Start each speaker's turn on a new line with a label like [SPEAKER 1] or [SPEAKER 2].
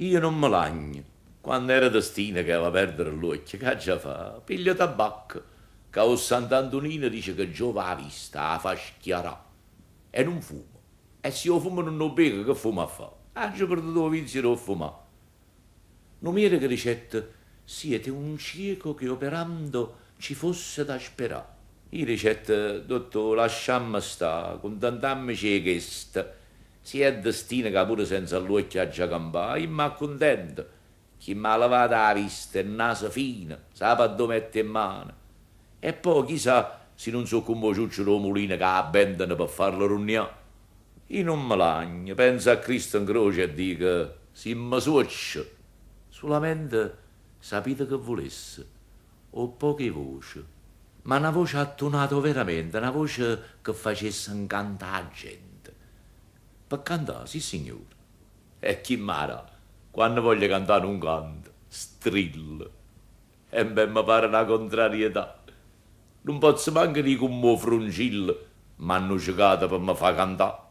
[SPEAKER 1] Io nun me lagno. Quanno era destino che eva perdere ll'uocchie, ch'aggia fa? Piglio tabacco, ca 'o Sant'Antunino dice che giova 'a vista, 'a fa schiarà. E nun fumo. E si 'o fumo nun 'o beco, che fumo a fa? Aggio perduto 'o vizio d' 'o fumà. Nu miedeco dicette, Siete un cieco che operando ci fosse da sperà. Io dicette, Dottò, lasciamme sta, cuntentammece 'e chesto. Si è destino ca pure senza ll'uocchie aggia campà, io m'accuntento. Chi m'ha levato 'a vista è naso fino, sape addò mette 'e mmane. E po' chi sa si nun so' comm' 'o ciuccio d' 'o mulino ca 'abbentano pe farlo runnià. Io nun me lagno, penzo a Cristo 'ncroce e dico, Simmo suocce! Sulamente sapite che vulesse? 'O ppoco 'e voce. Ma na voce attunata overamente, na voce che facesse 'ncantà 'a gente. Pe cantà, sissignore. E chi m' 'a dà? Quanno voglio cantà nun canto, strillo. Embè me pare na contrarietà. Nun pozzo manco dì comm' 'o frungillo, m'hanno cecato pe me fà cantà.